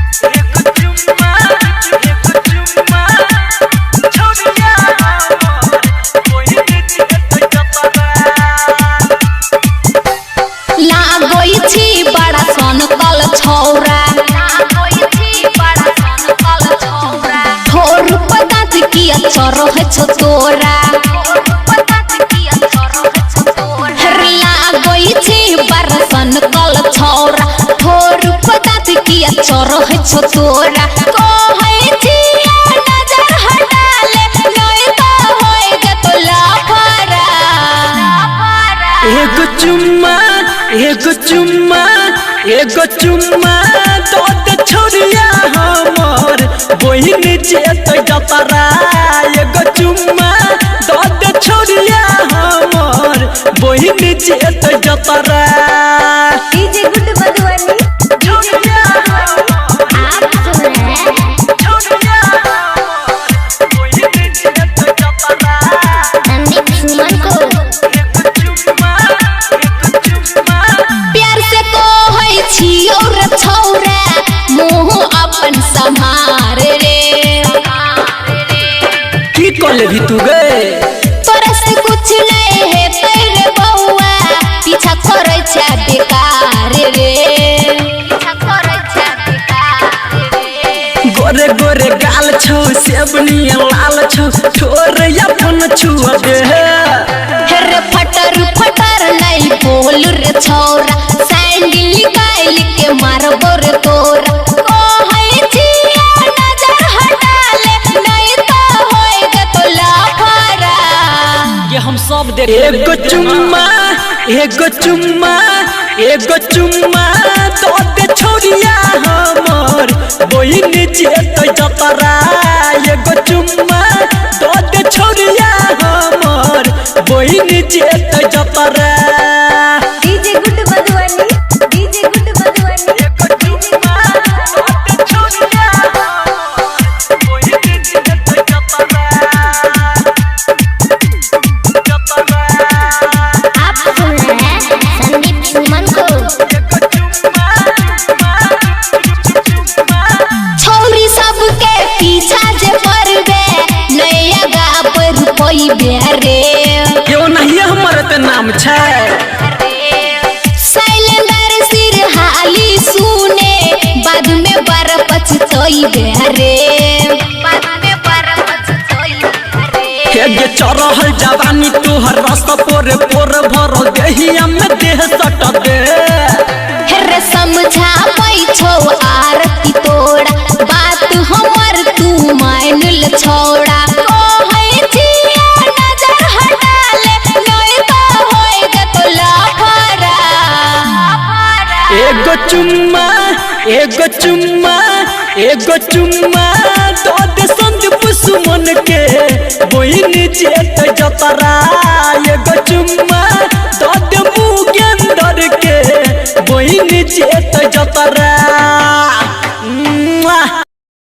एगो चुम्मा एगो चुम्मा छौरिया हमर बहिन जेतै जतरा। लागै छी बड़ा सनकल छौरा, ठोर पर दाँत किया चढ़ै छौ तोरा। लागै छी बड़ा सनकल छौरा, ठोर पर दाँत किया चढ़ै छौ तोरा। कहै छियै नजर हटा ले, नै त होइ जेतौ लफड़ा। एगो चुम्मा एगो चुम्मा एगो चुम्मा दऽ दे छौरिया हमर बहिन जेतै जतरा। एगो चुम्मा दऽ दे छौरिया हमर बहिन जेतै जतरा। डीजे गुड मधुबनी, छौरिया आप सुन रहे हैं छौरिया हमर बहिन जेतै जतरा। संदीप सुमन को। एगो चुम्मा एगो चुम्मा। प्यार से कहै छियौ रे छौरा, मुँह अपन सम्हार रे। की कऽ लेबही तू गे? तोरा से कुछ नहीं हेतै रे बौआ, पीछा करै छै बेकार रे। गोरे गोरे गाल छौ, सेबनिया लाल छौ, ठोर अपन छुआ दे। रे फटर फटर नहीं बोल रे छौरा, सैंडल निकाल के मारबो रे तोरा। कहै छियै नजर हटा ले, नै त होइ जेतौ लफड़ा। ये हम सब देख एगो चुम्मा एगो चुम्मा एगो चुम्मा दऽ दे छौरिया हमर बहिन जेतै जतरा। एगो चुम्मा दऽ दे छौरिया हमर बहिन जेतै जतरा। DJ good Madhubani, DJ good Madhubani, एगो चुम्मा दऽ दे छौरिया हमर बहिन जेतै जतरा। जतरा। आप सुन रहे हैं संदीप सुमन को। एगो चुम्मा चुम्मा चुम्मा। छौरी सबके पीछा जे पड़बे, नया गापर पैबे रे। क्यों नहीं हमर ते नाम छै? शैलेंद्र सिरहाली सुने, बाद में बड़ पछतैबे रे। हे गे चढ़ल जवानी तोहर रस पोरे पोर भरल देहिया में देह सट दे। रे समझाबै छौ आरती तोरा, बात हमर तू मान ले छौड़ा। कहै छियै नजर हटा ले, नै त होइ जेतौ लफड़ा। एगो चुम्मा एगो चुम्मा एगो चुम्मा दऽ दे संदीप सुमन के बहिन जेतै जतरा। एगो चुम्मा